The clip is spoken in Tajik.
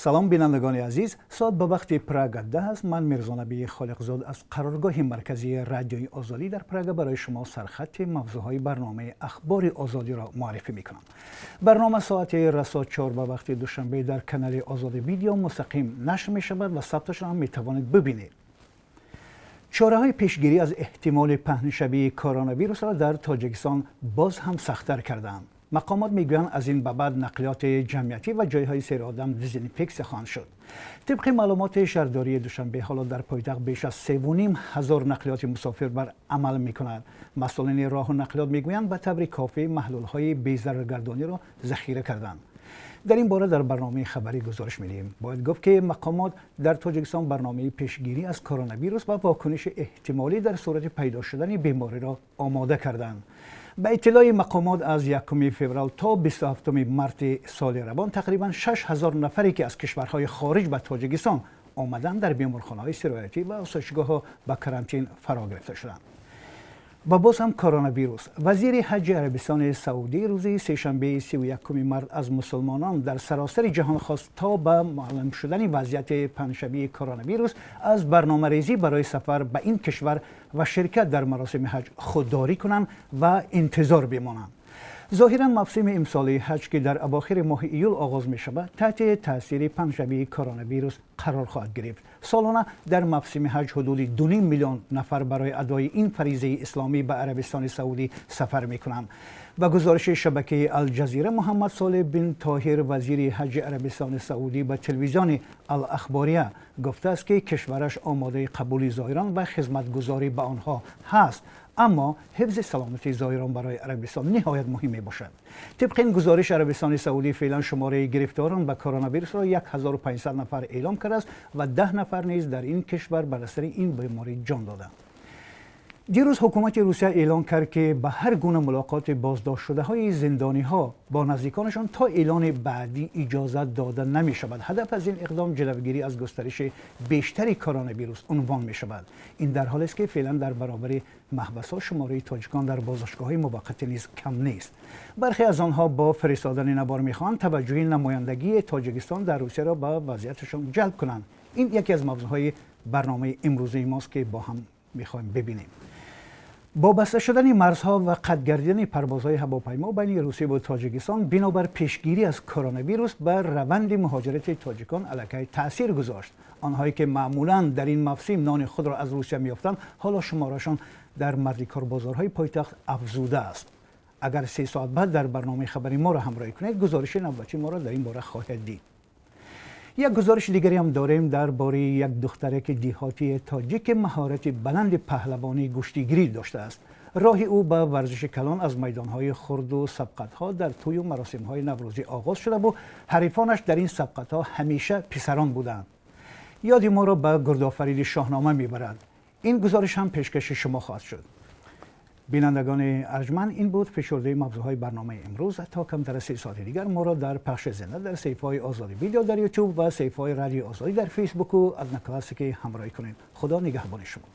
Салом, бинандагони азиз. Соат ба вақти Прага 10 аст. Ман Мирзонаби Холиқзод аз қароргоҳи марказии Радиои Озодӣ дар Прага барои шумо сархати мавзӯъҳои барномаи Ахбори Озодиро муаррифӣ мекунам. Барнома соати расо 4 ба вақти Душанбе дар канали Озодӣ Видео мустақим нашр мешавад ва сабташро ҳам метавонед бибинед. Чораҳои пешгирӣ аз эҳтимоли паҳншавии коронавирусро дар Тоҷикистон боз ҳам сахттар кардаанд. Мақомот мегӯянд, аз ин ба баъд нақлиёти ҷамъиятӣ ва ҷойҳои серодам дезинфексия хоҳанд шуд. Тибқи маълумоти шаҳрдории Душанбе, ҳоло дар пойтахт беш аз 3500 нақлиёти мусофирбар амал мекунад. Масъулини роҳу нақлиёт мегӯянд, ба таври кофӣ маҳлулҳои безараргардониро захира карданд. Дар ин бора дар барномаи хабарӣ гузориш медиҳем. Бояд гуфт, ки мақомот дар Тоҷикистон барномаи пешгирӣ аз коронавирус ва вокуниши эҳтимолӣ дар сурати пайдо шудани бемориро омода карданд. Ба иттилои мақомот, аз 1 феврал то 27 марти соли равон тақрибан 6000 нафаре, ки аз кишварҳои хориҷ ба Тоҷикистон омаданд, дар беморхонаҳои сироятӣ ва осоишгоҳҳо ба карантин фаро гирифта шуданд. Ва боз ҳам коронавирус. Вазири ҳаҷи Арабистони Саудӣ рӯзи сешанбеи 31 март аз мусулмонон дар саросари ҷаҳон хост, то ба маълум шудани вазъияти паҳншавии коронавирус аз барномарезӣ барои сафар ба ин кишвар ва ширкат дар маросими ҳаҷ худдорӣ кунанд ва интизор бимонанд. Зоҳиран, мавсими имсолии ҳаҷ, ки дар авохири моҳи июл оғоз мешавад, таҳти таъсири паҳншавии коронавирус қарор хоҳад гирифт. Солона дар мавсими ҳаҷ ҳудуди 2,5 миллион нафар барои адои ин фаризаи исломӣ ба Арабистони Саудӣ сафар мекунанд. Ба гузориши шабакаи Алҷазира, Муҳаммад Солеҳ бин Тоҳир, вазири ҳаҷи Арабистони Саудӣ, ба телевизиони Алахбория гуфтааст, ки кишвараш омодаи қабули зоирон ва хизматгузорӣ ба онҳо ҳаст, аммо ҳифзи саломатии зоирон барои Арабистон ниҳоят муҳим мебошад. Тибқи ин гузориш, Арабистони Саудӣ феълан шумораи гирифторон ба коронавирусро 1500 нафар эълом кардааст ва 10 нафар низ дар ин кишвар бар асари ин беморӣ ҷон доданд. Дирӯз ҳукумати Русия эълон кард, ки ба ҳар гуна мулоқоти боздоштшудаҳои зиндониҳо бо наздиконашон то эълони баъдӣ иҷозат дода намешавад. Ҳадаф аз ин иқдом ҷилавгирӣ аз густариши бештари коронавирус унвон мешавад. Ин дар ҳолест, ки феълан дар баробари маҳбасҳо шумораи тоҷикон дар боздоштгоҳҳои муваққатӣ низ кам нест. Бархе аз онҳо бо фиристодани навор мехоҳанд таваҷҷӯҳи намояндагии Тоҷикистон дар Русияро ба вазъияташон ҷалб кунанд. Ин яке аз мавзӯъҳои барномаи имрӯзаи мост, ки бо ҳам мехоҳем бибинем. Бо баста шудани марзҳо ва қатъ гардидани парвозҳои ҳавопаймо байни Русия ва Тоҷикистон бинобар пешгирӣ аз коронавирус ба раванди муҳоҷирати тоҷикон аллакай таъсир гузошт. Онҳое, ки маъмулан дар ин мавсим нони худро аз Русия меёфтанд, ҳоло шуморашон дар мардикорбозорҳои пойтахт афзудааст. Агар 3 соат баъд дар барномаи хабари моро ҳамроҳӣ кунед, гузориши навбатии моро дар ин бора хоҳед дид. Як гузориши дигаре ҳам дорем дар бораи як духтараки деҳотии тоҷик, ки маҳорати баланди паҳлавонии гӯштигирӣ доштааст. Роҳи ӯ ба варзиши калон аз майдонҳои хурду сабқатҳо дар тӯю маросимҳои наврӯзӣ оғоз шуда бу ҳарифонаш дар ин сабқатҳо ҳамеша писарон буданд. Ёди моро ба гурдофариди Шоҳнома мебарад. Ин гузориш ҳам пешкаши шумо хоҳад шуд. Бинандагони арҷманд, ин буд фишурдаи мавзӯъҳои барномаи имрӯз. То камтар аз 3 соати дигар моро дар пахши зинда дар саҳифаҳои Озодӣ Видео дар Ютуб ва саҳифаҳои Радиои Озодӣ дар Фейсбуку Одноклассники ҳамроҳӣ кунед. Худо нигаҳбони шумо.